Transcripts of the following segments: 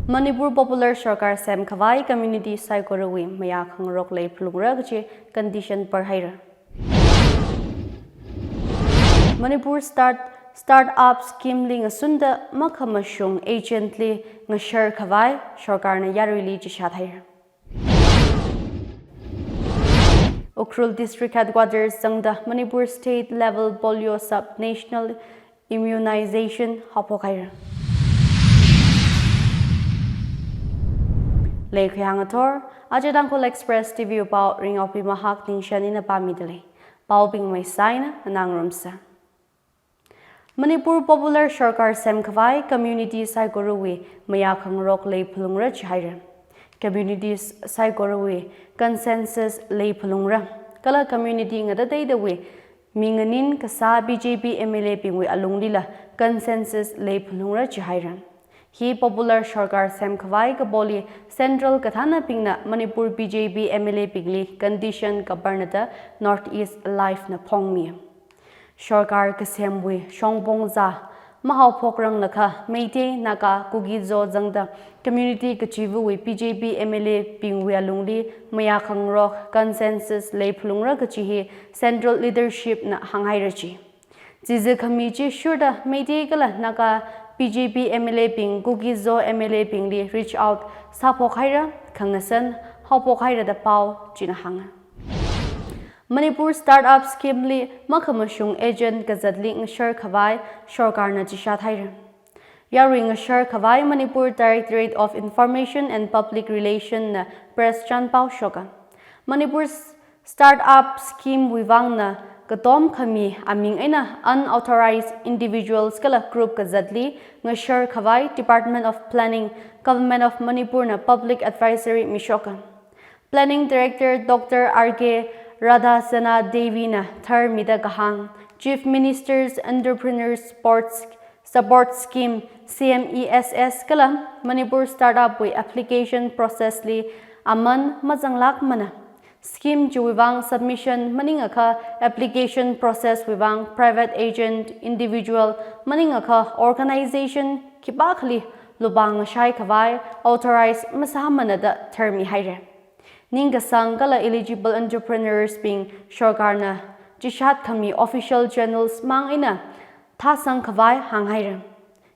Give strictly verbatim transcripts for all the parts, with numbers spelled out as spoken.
Manipur popular sarkar semkhavai community saikorawui mayā khangarok leiphalungra kachi condition parhaira. Manipur Start, Start-up Scheme li ngasunda makhamashung agent li ngasharkhavai sarkarna yaruili chishat haira. Ukhrul District Headquarters zangda Manipur State Level Polio Sub-National Immunization haophok haira. Leikhui hāngathor, aja Tangkhul Express T V wui pao Ringokpi Mahak Ningshan ina pāmidalei. Paobing maisai eina nganāngarumsa. Manipur popular sarkar semkhavai community saikorawui mayā khangarok leiphalungra chihaira. Communities saikorawui consensus leiphalungra. Kala community ngatateidawui mi nganin kasā B J P M L A bingwui alunglila consensus leiphalungra chihaira. Hi popular sarkar semkhavai kapoli central kathānabingna Manipur B J P M L A bingli condition kaparna da North East Live na phongmi. Sarkar kasemwui shongpong zā mahaophokranglakha Meitei, Naga, Kuki-Zo zangda community kachiva̱wui B J P M L A bingwui alungli mayā khangarok consensus leiphalungra kachi hi central leadership na hānghaira chi. Chizi khami chi shurda Meitei kala Naga B J P M L A bing Kuki-Zo M L A bingli reach out sāphok haira, khangasan haophok haira da pao china hānga. Manipur Start-up Scheme li makhamashung agent kazatli ngasharkhavai sarkarna chishat haira. Yarui ngasharkhavai Manipur Directorate of Information and Public Relation na press chānpao shoka. Manipur Start-up Scheme wui vangna katom khami aming eina unauthorized individuals kala group kazatli ngasharkhavai Department of Planning, Government of Manipur na public advisory mishoka. Planning Director Doctor R K Radhasena Devi na tharmida kahāng, Chief Minister's Entrepreneur Sports Support Scheme, C M E S S kala Manipur Start-up wui application process li aman mazanglākmana. Scheme chiwui vang submission maningakha application process wui vang private agent, individual maningakha organization khipākhali lupā ngashaikhavai authorize masāmana da tharmi haira. Ningkasang kala eligible entrepreneurs bing sarkarna chishat khami official channels mang eina thāsangkhavai hānghaira.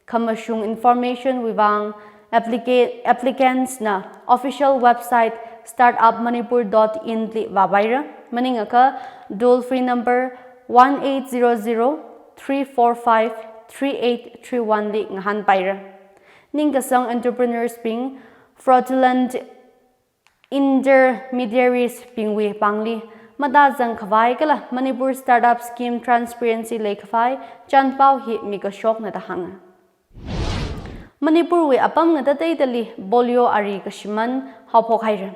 Khamashung information wui vang applica-, applicants na official website startupmanipur dot in li vāpaira. Maningakha toll free number one eight zero zero three four five three eight three one li ngahānpaira. Ningkasang entrepreneurs bing fraudulent intermediaries bingwui pāngli matāzangkhavai kala Manipur Startup Scheme transparency leikhavai chānpao hi mikashokna da hānga. Manipur wui apam ngatateidali polio ari kashiman haophok haira.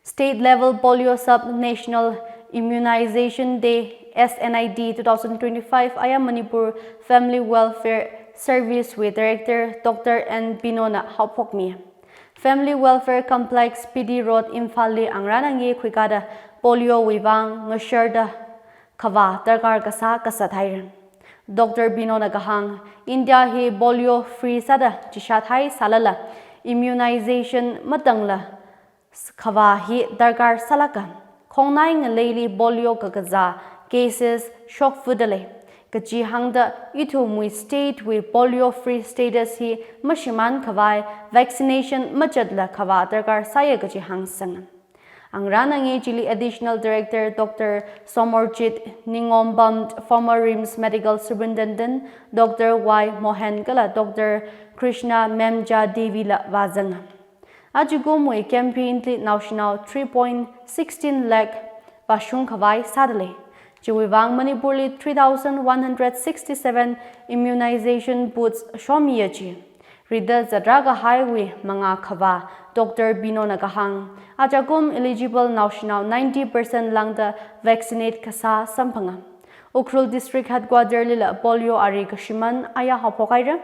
State Level Polio Sub-National Immunization Day, S N I D, two thousand twenty-five aya Manipur Family Welfare Service wui Director Doctor N Bino na haophokmi. Family Welfare Complex, P D Road, Imphal li angrana ngi khuikada polio wui vang ngasharda khavā darkar kasā kasat haira. Doctor Bino na kahāng, India hi polio free sāda chishat haisālala, immunization matangla khavā hi darkar sālāka. Khongnai ngaleili polio kakazā cases shokfudalei. Kachi hāngda ithumwui state wui polio free status hi mashimānkhavai vaccination machatla khavā darkar sāya kachi hāngsanga. Angrana ngi chili Additional Director Doctor Somarjit Ningombam, former RIMS Medical Superintendent Doctor Y Mohan kala Doctor Krishna Memja Devi la vāzanga. Ajakumwui campaign li naoshinao three point sixteen lakh vāshungkhavai sādalei. Chiwui vang Manipur li three thousand one hundred sixty-seven immunization booths shomiya chi. Rida zatra kahaiwui mangā khavā Doctor Bino na kahāng, ajakum eligible naoshinao ninety percent lāngda vaccinate kasā samphanga. Ukhrul District Headquarter lila polio ari kashiman aya haophok haira.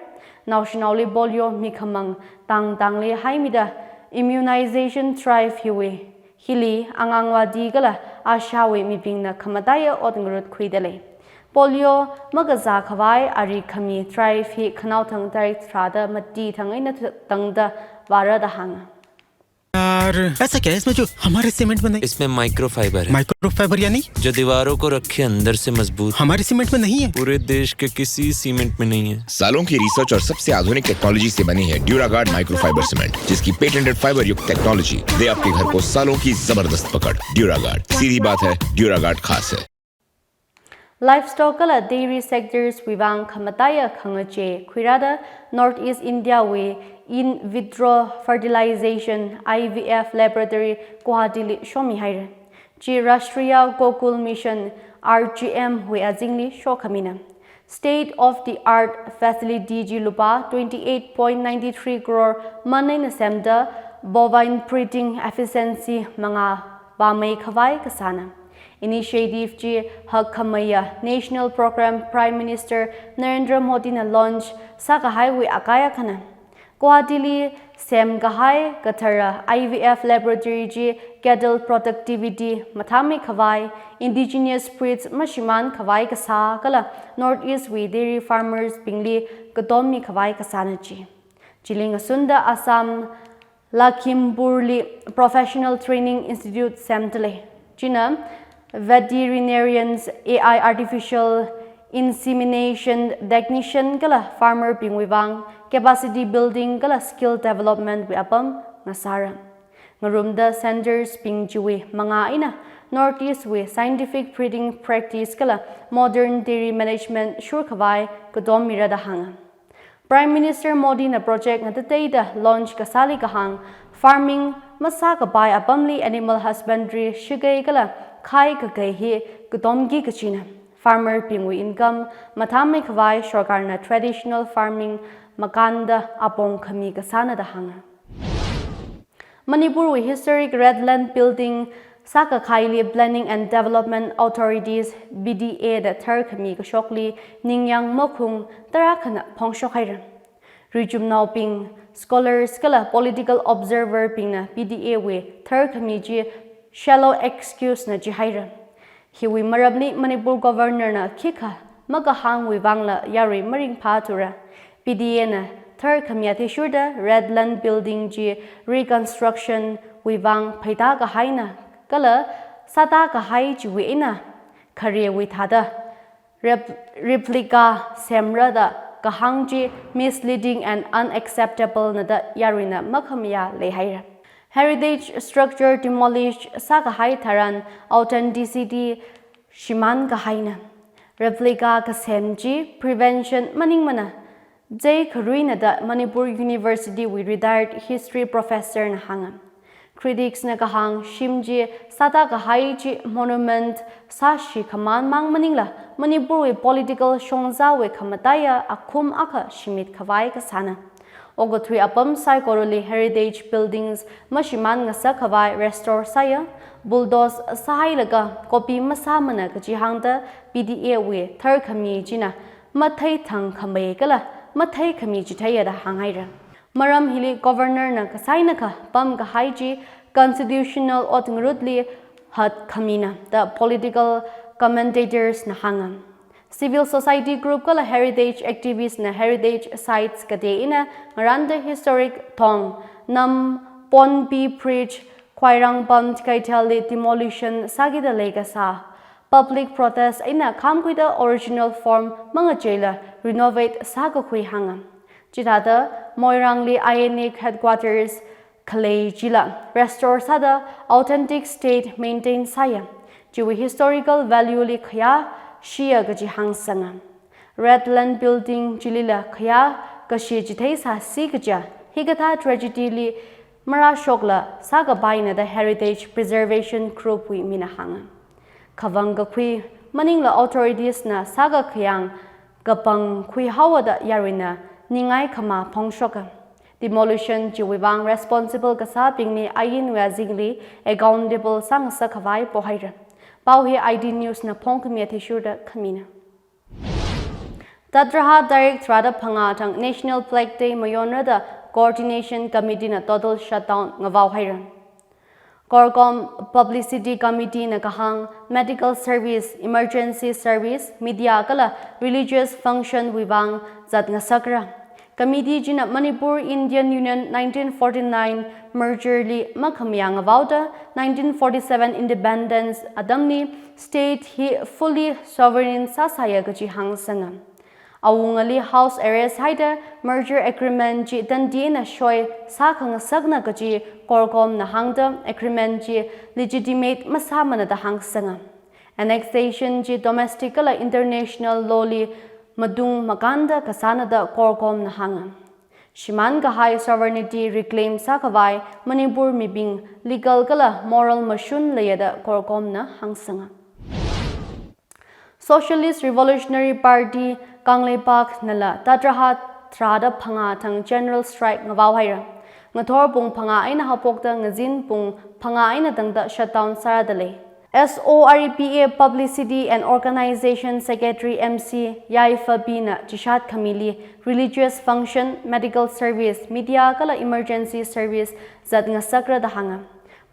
Naoshinaoli polio mikhamang tangtangli haimida immunization drive hiwui hili Anganwadi kala ASHA wui mibingna khamataiya ot ngarut khuidalei. Polio makazākhavai ari khami drive hi khanaothang tarik tharāda mati thang eina tangda vāra da hānga. यार, ऐसा क्या है इसमें जो हमारे सीमेंट में नहीं? इसमें माइक्रोफाइबर है। माइक्रोफाइबर यानी? जो दीवारों को रखे अंदर से मजबूत। हमारे सीमेंट में नहीं है। पूरे देश के किसी सीमेंट में नहीं है। सालों की रिसर्च और सबसे आधुनिक टेक्नोलॉजी से बनी है ड्यूरागार्ड माइक्रोफाइबर सीमेंट, जिसकी पेटेंटेड फाइबर युक्त टेक्नोलॉजी दे आपके घर को सालों की जबरदस्त पकड़। ड्यूरागार्ड, सीधी बात है, ड्यूरागार्ड खास है। Livestock kala dairy sectors wui vang khamataiya khangachei khuirāda North East India wui in vitro fertilization, I V F, laboratory Guwahati li shomi haira. Chi Rashtriya Gokul Mission, R G M wui azingli shokhamina. State of the art facility chi lupā twenty eight point nine three crore maningna semda bovine breeding efficiency mangā vāmei khavai kasāna. Initiative chi hakkhameiya national program Prime Minister Narendra Modi na launch sākahaiwui akai akhana. Guwahati li semkahai kathara I V F laboratory chi cattle productivity mathāmei khavai, indigenous breeds mashimān khavai kasā kala North East wui dairy farmers bingli katommi khavai kasāna chi. Chili ngasunda Assam Lakhimpur li Professional Training Institute semdalei. China veterinarians, A I artificial insemination technician kala farmer bingwui vang capacity building kala skill development wui apam ngasāra. Ngarumda centers bing chiwui mangā eina North East wui scientific breeding practice kala modern dairy management shurkhavai katommira da hānga. Prime Minister Modi na project ngatateida launch kasāli kahāng, farming masākapai apamli animal husbandry shakei kala khai kakei hi katomki kachina. Farmer bingwui income mathāmei khavai sorkarna traditional farming makānda apong khami kasāna da hānga. Manipur wui historic Red Land Building sākakhaili Planning and Development Authorities, P D A da tharkhami kashokli ningyāng makhung tarākhana phongshok haira. Richumnaobing, scholars kala political observer bingna P D A wui tharkhami chi shallow excuse na jihaira. Hiwui maramli Manipur Governor na khikha makahāngwui vangla yarui maringphāthura. P D A na tharkhami athishurda Red Land Building chi reconstruction wui vang pheida kahaina kala sāda kahai chiwui eina kharewui thāda rep-, replica semra da kahāng chi misleading and unacceptable na da yaruina makhamayā leihaira. Heritage structure demolish sākahai tharan authenticity shimān kahaina. Replica kasem chi prevention maningmana. J Kharuina da Manipur University wui retired history professor na hānga. Critics na kahāng shim chi sāda kahai chi monument sāshi khamān mang maningla Manipur wui political shongzawui khamataiya akhum akha shimit khavai kasāna. Okathui apam saikorali heritage buildings mashimān ngasak khavai restore sāya, bulldoze sāhailaga copy masāmana kaji hāngda P D A wui tharkhami china matheithang khamei kala matheikhami chitheiya da hānghaira. Maram hili Governor na kasainakha pamkahai chi constitutional ot ngarutli hatkhamina da political commentators na hānga. Civil society group kala heritage activist na heritage sites katei eina ngarānda historic thong, Namponpi Bridge, Khwairangpam Kaithelli demolition sākida leikasā, public protest eina khamkhuida original form mangacheila renovate sākakhui hānga. Chithāda Moirangli I N A headquarters khalei chila restore sāda authentic state maintain sāya. Chiwui historical value li khayā shiya kaji hāngsanga. Red Land Building chilila khayā kashi chitheisāsi kaja hikathā tragedy li marāshokla sākapaina da heritage preservation group wui mina hānga. Khavang kakhui maningla authorities na sākakhayang kapangkhui haowa da yaruina ningai khamā phongshoka. Demolition chiwui vang responsible kasābingli ainwui azingli accountable sāngasak khavai pohaira. Pao hi I D News na phongkhami athishurda khamina. Tatraha tarik tharāda phangā thang National Flag Day mayonra da Coordination Committee na total shutdown ngavao haira. CORCOM Publicity Committee na kahāng medical service, emergency service, media kala religious function wui vang zat ngasakra. Committee china Manipur Indian Union nineteen forty-nine merger li makhamayā ngavaoda nineteen forty-seven independence atamli state hi fully sovereign sāsāya kaji hāngsanga. Awungali house arrest haida merger agreement chi tandi eina shoi sākhangasakna kaji CORCOM na hāngda agreement chi legitimate masāmana da hāngsanga. Annexation chi domestic kala international law li matung makānda kasāna da CORCOM na hānga. Shimān kahai sovereignty reclaim sākhavai Manipur mibing legal kala moral mashun leiya da CORCOM na hāngsanga. Socialist Revolutionary Party Kangleipak nala tatraha tharāda phangā thang general strike ngavaohaira. Ngathor pung phangā eina haophokta ngazin pung phangā eina tangda shutdown sārada lei. SOREPA Publicity and Organization Secretary M C Yaifabina chishat khamili religious function, medical service, media kala emergency service zatngasakra da hānga.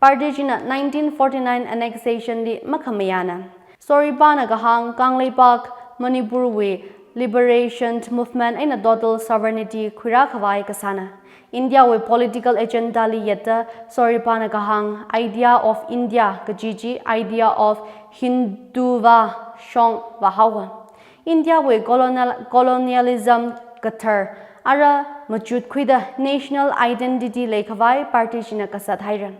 Party china nineteen forty-nine annexation li makhamayāna. Soripana kahāng Kangleipak Manipurwui liberation movement eina total sovereignty khuirākhavai kasāna. Indiawui political agenda li yetta Soripana kahāng idea of India kaji chi idea of Hindu vā shong vāhaowa. Indiawui colonial, colonialism kathar ara machutkhuida national identity leikhavai party china kasat haira.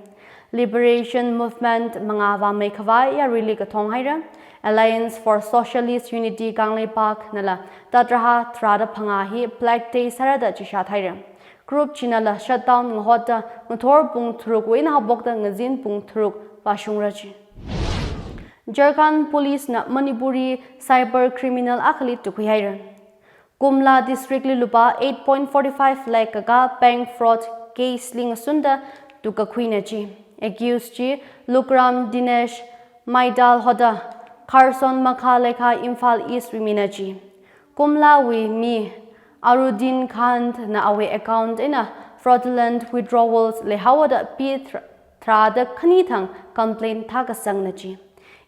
Liberation movement mangā vāmeikhavai yaruili kathong haira. Alliance for Socialist Unity Kangleipak nala tatraha tharāda phangā hi Black Day sārada chishat haira. Group chinala shutdown ngahotta ngathor pung tharukwui eina haophokta ngazin pung tharuk vāshungra chi. Jharkhand Police na Manipuri cyber criminal akhali tukhuihaira. Kumla District li lupā eight point forty-five lakh kakā bank fraud case li ngasunda tukakhuina chi. Accused chi Lukram Dinesh Maidal hoda Kharson Makha Lekha Imphal East wui mina chi. Kumlawui mi Arudin Khan na awui account eina fraudulent withdrawals leihaoda pi thra-, tharāda khani thang complaint thākasangna chi.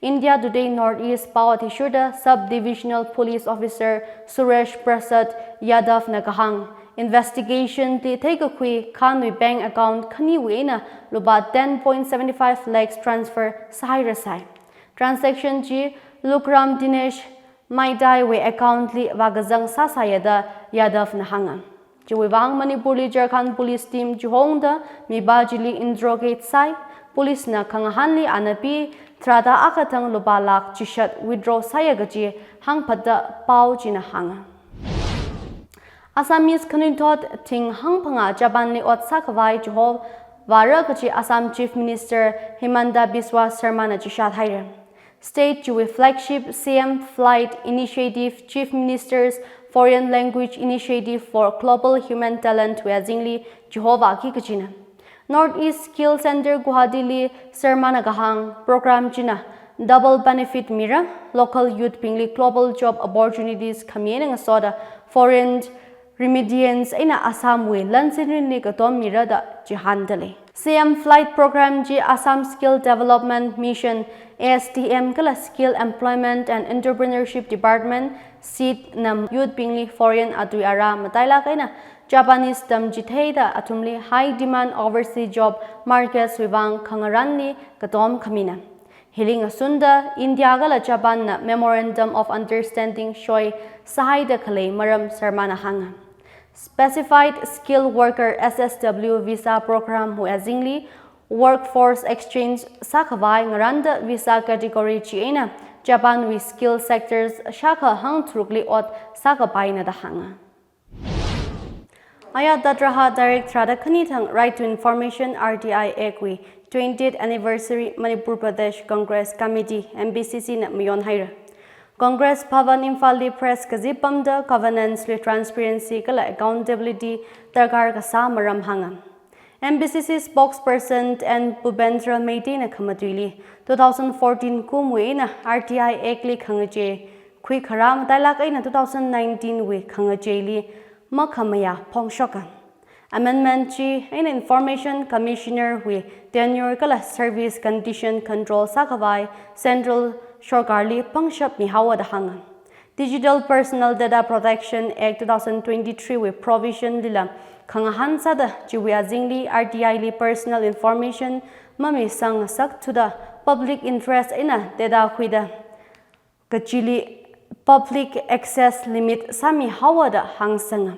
India Today North East pao athishurda Sub Divisional Police Officer Suresh Prasad Yadav na kahāng, investigation li theikakhui Khan wui bank account khaniwui eina lupā ten point seven five lakhs transfer sāhairasai. Transaction chi Lukram Dinesh Maidal wui account li vākazang sāsāya da Yadav na hānga. Chiwui vang Manipur li Jharkhand Police team chihongda mipā chili interrogate sāi, police na khangahānli ana pi tharāda akha thang lupā lakh chishat withdraw sāya kaji hāngphatda pao china hānga. Assamese khanuithot thing hangphangā Japan li ot sākhavai chihovāra kaji Assam Chief Minister Himanta Biswa Sarma na chishat haira. State chiwui flagship C M Flight Initiative, Chief Minister's Foreign Language Initiative for Global Human Talent wui azingli chihovāki kajina. North East Skill Center Guwahati li Sarma na kahāng, program china double benefit mira, local youth bingli global job opportunities khami eina ngasoda foreign remittance eina Assam wui lansinrinli katom mira da chihānda lei. C M Flight Program chi Assam Skill Development Mission, A S D M kala Skill Employment and Entrepreneurship Department, seed na youth bingli foreign atui ara matailāk eina Japanese tamchitheida athumli high demand overseas job markets wui vang khangarānli katom khamina. Hili ngasunda India kala Japan na Memorandum of Understanding shoi sāhaida khalei maram Sarma na hānga. Specified Skilled Worker, S S W, visa program wui azingli workforce exchange sākhavai ngarānda visa category chi eina Japan wui skill sectors shākha hangtharukli ot sākapaina da hānga. Aya tatraha tarik tharāda khani thang Right to Information, R T I Act wui twentieth anniversary Manipur Pradesh Congress Committee, M P C C na mayon haira. Congress Bhavan Imphal li press kazip pamda governance li transparency kala accountability darkar kasā maram hānga. M P C C spokesperson N Bhupendra Meitei na khamatuili two thousand fourteen kumwui eina R T I Act li khangachei khuikharā matailāk eina two thousand nineteen wui khangacheili makhamayā phongshoka. Amendment chi eina Information Commissioner wui tenure kala service condition control sākhavai Central Sorkarli pangshap mihaowa da hānga. Digital Personal Data Protection Act two thousand twenty-three wui provision lila khangahān sāda chiwui azingli R T I li personal information mamisang ngasak thuda public interest eina data khuida kachili public access limit sāmihaowa da hāngsanga.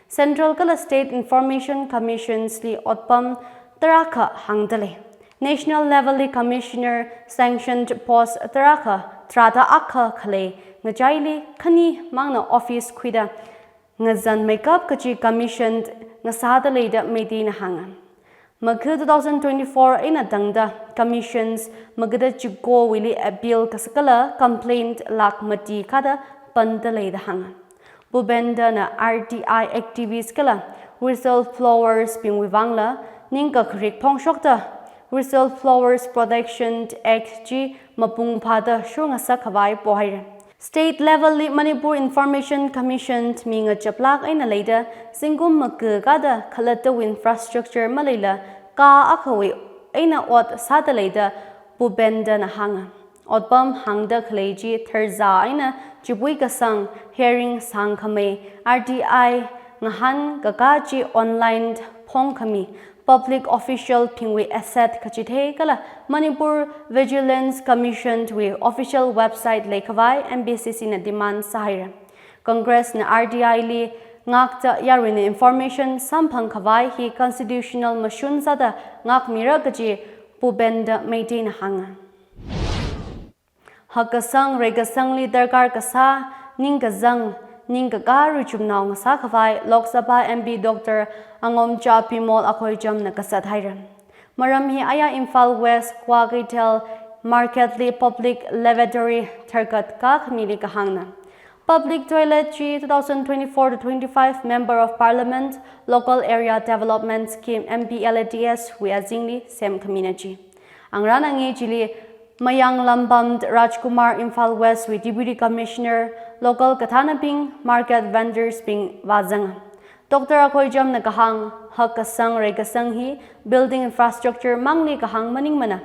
Central kala State Information Commissions li otpam tarākha hāngda lei. National level li Commissioner sanctioned post tarākha tharāda akha khalei ngachaili khani mangna office khuida ngazanmeikap kachi commission ngasāda lei da Meiteina hānga. Makha two thousand twenty-four eina tangda commissions makhada chikowuili appeal kasā kala complaint lakh mati kada panda lei da hānga. Bhupendana R T I activist kala whistleblowers bingwui vangla ningkakharik phongshokta Whistleblowers Protection Act chi mapung phāda shurngasak khavai pohaira. State level li Manipur Information Commission mi ngachaplak eina leida zingkum makakada khalattawui infrastructure maleila ka akhawui eina ot sāda leida Bhupendana hānga. Otpam hāngda khalei chi tharzā eina chipui kasang hearing sangkhamei R T I ngahānkaka chi online phongkhami public official bingwui asset kachithei kala Manipur Vigilance Commission wui official website leikhavai M P C C na demand sāhaira. Congress na R T I li ngakta yaruina information samphang khavai hi constitutional mashun sāda ngakmira kaji Bhupenda Meiteina hānga. Hakkasang reikasangli darkar kasā, ningkazang, ningkakā ruichumnao ngasā khavai Lok Sabha M P Doctor Angomcha Bimol Akoijam na kasat haira. Maram hi aya Imphal West Kwakeithel Market li public lavatory tharkat kakhamili kahāngna. Public toilet chi two thousand twenty-four to twenty-five Member of Parliament, Local Area Development Scheme, M P L A D S wui azingli semkhamina chi. Angrana ngi chili Mayanglambam Rajkumar, Imphal West wui Deputy Commissioner, local kathānabing, market vendors bing vāzanga. Doctor Akoijam na kahāng, hakkasang reikasang hi building infrastructure mangli kahāng maningmana.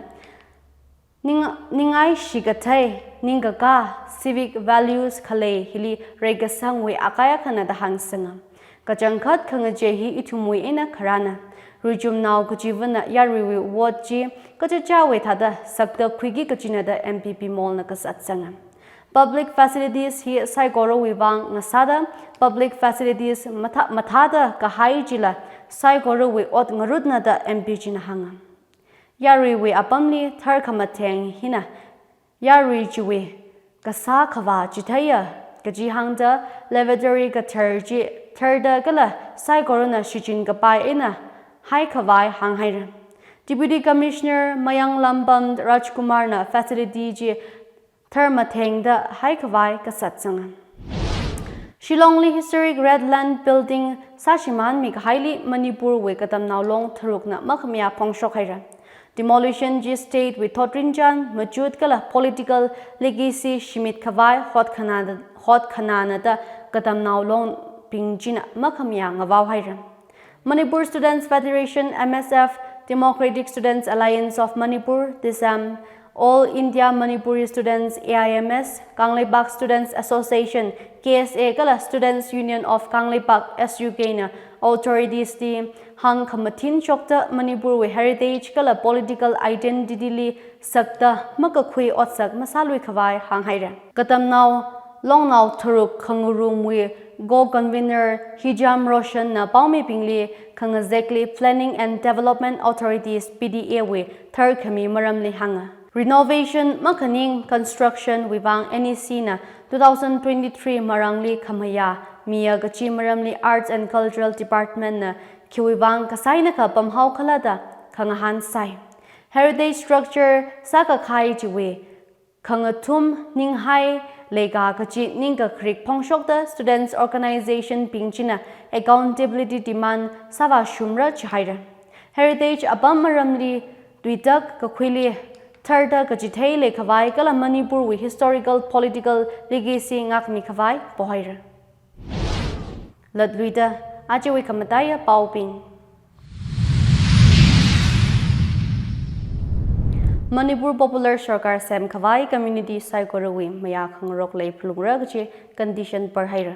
Ning, ningai shikathei, ningkakā, civic values khalei hili reikasangwui akai akhana da hāngsanga. Kachangkhat khangachei hi ithumwui eina kharāna. Ruichumnao kachivana yaruiwui vote chi kachichāwui thāda sakta khuiki kachina da M P Bimol na kasatsanga. Public facilities hi saikorawui vang ngasāda public facilities matha-, mathāda kahai chila saikorawui ot ngarutna da M P china hānga. Yaruiwui apamli tharkhamatheng hina yarui chiwui kasā khavā chitheiya kaji hāngda lavatory kathar chi tharda kala saikorana shichin kapai eina hai khavai hānghaira. Deputy Commissioner Mayanglambam Rajkumar na facility chi tharmathengda hai khavai kasatsanga. Shillong li historic Red Land Building sāshimānmi kahaili Manipurwui katamnao long tharukna makhamayā phongshok haira. Demolition chi state wui thotrinchān, machut kala political legacy shimit khavai hotkhanā-, hotkhanāna da katamnao longbing china makhamayā ngavao haira. Manipur Students Federation, M S F, Democratic Students Alliance of Manipur, DISAM, All India Manipuri Students, A I M S, Kangleipak Students Association, K S A, kala Students Union of Kangleipak, S U K na authorities li hāngkhamathin shokta Manipurwui heritage kala political identity li sakta makakhui otsak masālui khavai hānghaira. Katamnao longnao tharuk khangarumwui co-convener Hijam Roshan na paomibingli khangazekli Planning and Development Authorities, P D A wui tharkhami maramli hānga. Renovation makhaning construction wui vang N E C na two thousand twenty-three marangli khamayā miya kachi maramli Arts and Cultural Department na khiwui vang kasainakha pamhao khala da khangahān sai. Heritage structure sākakhai chiwui khangathum ninghai leika kachi ningkakharik phongshokta students organization bing china accountability demand sāvāshumra chihaira. Heritage apam maramli tuitak kakhuili tharda kachithei leikhavai kala Manipurwui historical political legacy ngākmi khavai pohaira. Latluida, ajawui khamataiya paobing. Manipur Popular Sarkar semkhavai community saikorawui mayā khangarok lei phalungra kachi condition parhaira.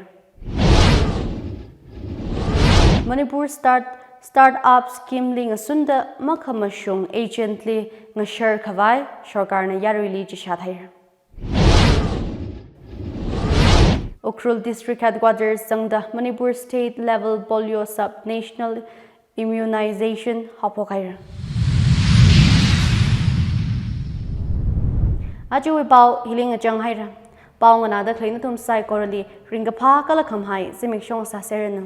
Manipur Start, Start-up Scheme li ngasunda makhamashung agent li ngasharkhavai sarkarna yaruili chishat haira. Ukhrul District Headquarters zangda Manipur State Level Polio Sub-National Immunization haophok haira. Ajawui pao hili ngachang haira. Pao nganāda khalei nathum saikorali ringkaphā kala khamhai zimiksho sāseranu.